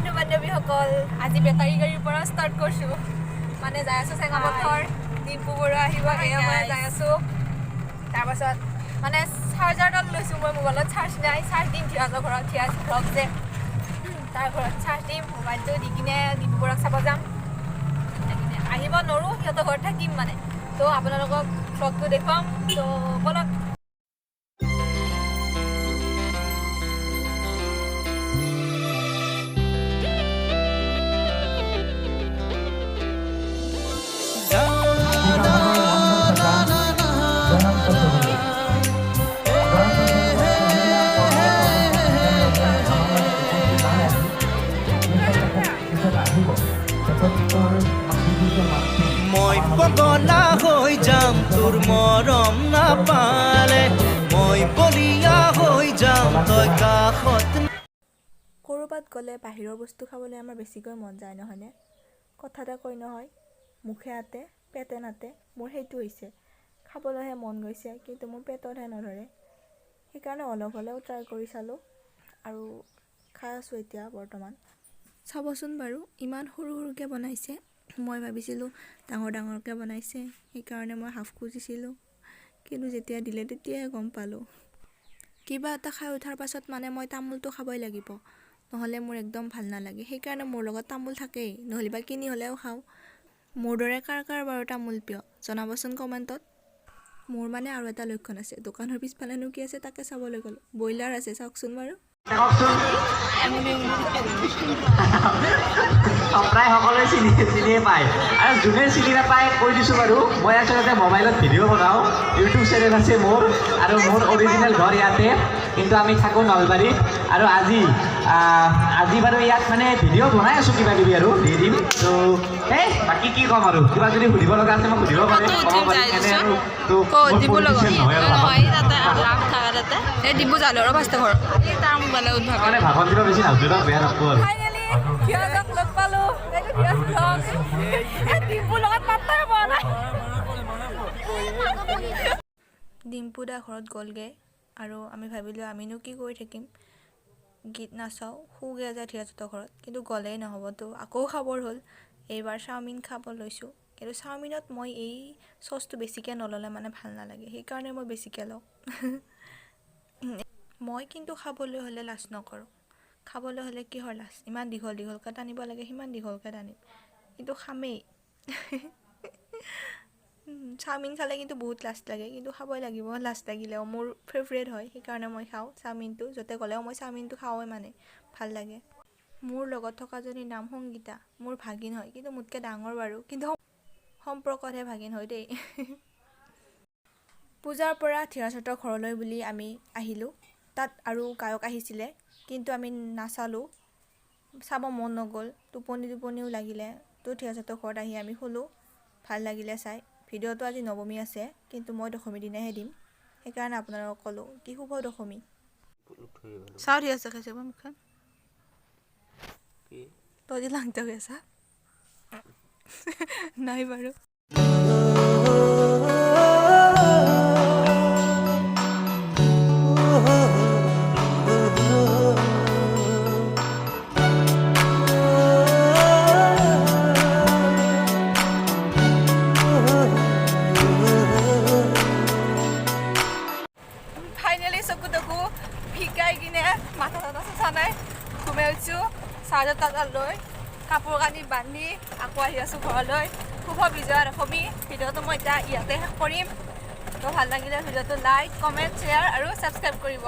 বন্ধু বান্ধৱীসকল, আজি বেটাৰী গাড়ীৰ পৰা ষ্টাৰ্ট কৰিছোঁ। মানে যাই আছোঁ চেঙাপথৰ, ডিম্পু বৰুৱা আহিব, এয়া মই যাই আছোঁ। তাৰপাছত মানে চাৰ্জাৰডাল লৈছোঁ মই, মোবাইলত চাৰ্জ নাই, চাৰ্জ দিম ধীৰাজৰ ঘৰত। ধীৰাজ ভ্লগ যে, তাৰ ঘৰত চাৰ্জ দিম মোবাইলটো দি কিনে ডিম্পু বৰুৱাক চাব যাম। আহিব নোৱাৰোঁ, সিহঁতৰ ঘৰত থাকিম মানে। তো আপোনালোকক ভ্লগটো দেখুৱাম, তো ব'লক। মই পগলা হৈ যাম তোৰ মৰম নাপালে, মই বলিয়া হৈ যাম তই কাষত। ক'ৰবাত গ'লে বাহিৰৰ বস্তু খাবলৈ আমাৰ বেছিকৈ মন যায়, নহয়নে? কথাতে কয় নহয়, মুখে আতে পেটে নাতে। মোৰ সেইটো হৈছে, খাবলৈহে মন গৈছে কিন্তু মোৰ পেটতহে নধৰে। সেইকাৰণে অলপ হ'লেও ট্ৰাই কৰি চালোঁ আৰু খাই আছোঁ এতিয়া বৰ্তমান। চাবচোন বাৰু, ইমান সৰু সৰুকৈ বনাইছে। মই ভাবিছিলোঁ ডাঙৰ ডাঙৰকৈ বনাইছে, সেইকাৰণে মই হাফ খুজিছিলোঁ, কিন্তু যেতিয়া দিলে তেতিয়াহে গম পালোঁ। কিবা এটা খাই উঠাৰ পাছত মানে মই তামোলটো খাবই লাগিব, নহ'লে মোৰ একদম ভাল নালাগে। সেইকাৰণে মোৰ লগত তামোল থাকেই, নহ'লে বা কিনি হ'লেও খাওঁ। মোৰ দৰে কাৰ কাৰ বাৰু তামোল প্ৰিয়, জনাবচোন কমেণ্টত। মোৰ মানে আৰু এটা লক্ষণ আছে, দোকানৰ পিছফালেনো কি আছে তাকে চাবলৈ গ'লোঁ। ব্ৰইলাৰ আছে, চাওকচোন বাৰু। কওকচোন। প্ৰায় সকলোৱে চিনিয়ে পায় আৰু যোনে চিনি নাপায় কৈ দিছোঁ বাৰু, মই আচলতে মোবাইলত ভিডিঅ' বনাওঁ, ইউটিউব চেনেল আছে মোৰ আৰু মোৰ অৰিজিনেল ঘৰ ইয়াতে, কিন্তু আমি থাকোঁ নলবাৰীত। আৰু আজি বাৰু ইয়াত মানে ভিডিঅ' বনাই আছোঁ কিবা কিবি আৰু দি দিম। তো এই বাকী কি ক'ম আৰু, কিবা যদি সুধিব লগা আছে মোক সুধিব পাৰে, ক'ব পাৰিম এনে আৰু। তো নহয় আৰু এই ডিম্পু জালো আৰু পাঁচটা ঘৰত মানে ভাষণ দিব বেছি নাজনো, বেয়া নাপাব আৰু। ফাইনেলি ধীৰাজক লগ পালোঁ। এইটো ধীৰাজ ভ্লগ। এই ডিম্পুৰ লগত পাত্তাই পোৱা নাই। ডিম্পু দা ঘৰত গ'লগৈ আৰু আমি ভাবিলোঁ আমিনো কি কৰি থাকিম, গীত নাচাওঁ, শুগে যায় ধীৰাজহঁতৰ ঘৰত। কিন্তু গ'লেই নহ'বতো, আকৌ খাবৰ হ'ল। এইবাৰ চাওমিন খাব লৈছোঁ, কিন্তু চাওমিনত মই এই চচটো বেছিকৈ নল'লে মানে ভাল নালাগে, সেইকাৰণে মই বেছিকৈ লওঁ। মই কিন্তু খাবলৈ হ'লে লাজ নকৰোঁ। খাবলৈ হ'লে কিহৰ লাজ, ইমান দীঘল দীঘলকৈ টানিব লাগে সিমান দীঘলকৈ টানিম, কিন্তু খামেই। চাওমিন খালে কিন্তু বহুত লাজ লাগে, কিন্তু খাবই লাগিব লাজ লাগিলেও। মোৰ ফেভৰেট হয়, সেইকাৰণে মই খাওঁ চাওমিনটো। য'তে গ'লেও মই চাওমিনটো খাওঁৱেই, মানে ভাল লাগে। মোৰ লগত থকাজনীৰ নাম সংগীতা, মোৰ ভাগিন হয়, কিন্তু মোতকৈ ডাঙৰ বাৰু, কিন্তু সম্পৰ্কতহে ভাগিন হয় দেই। পূজাৰ পৰা ধীৰাজহঁতৰ ঘৰলৈ বুলি আমি আহিলোঁ। তাত আৰু গায়ক আহিছিলে, কিন্তু আমি নাচালোঁ, চাব মন নগ'ল, টোপনি টোপনিও লাগিলে। তো ধীৰাজহঁতৰ ঘৰত আহি আমি শুলোঁ, ভাল লাগিলে চাই। ভিডিঅ'টো আজি নৱমী আছে, কিন্তু মই দশমী দিনাহে দিম, সেইকাৰণে আপোনালোকক ক'লোঁ কি শুভ দশমী। চাওঁ ধীৰাজ দেখাইছে মুখখন, তই যে লাংটা হৈ আছা নাই বাৰু। ফাইনেলি চকু তকু ভিকাই কিনে মাথা চাথা চচা নাই, ঘুমাই উঠিছোঁ। চাৰ্জাৰ তাৰ্জাৰ লৈ কাপোৰ কানি বান্ধি আকৌ আহি আছোঁ ঘৰলৈ। শুভ বিজয়া দশমী। ভিডিঅ'টো মই এতিয়া ইয়াতে শেষ কৰিম। তো ভাল লাগিলে ভিডিঅ'টো লাইক, কমেণ্ট, শ্বেয়াৰ আৰু ছাবস্ক্ৰাইব কৰিব।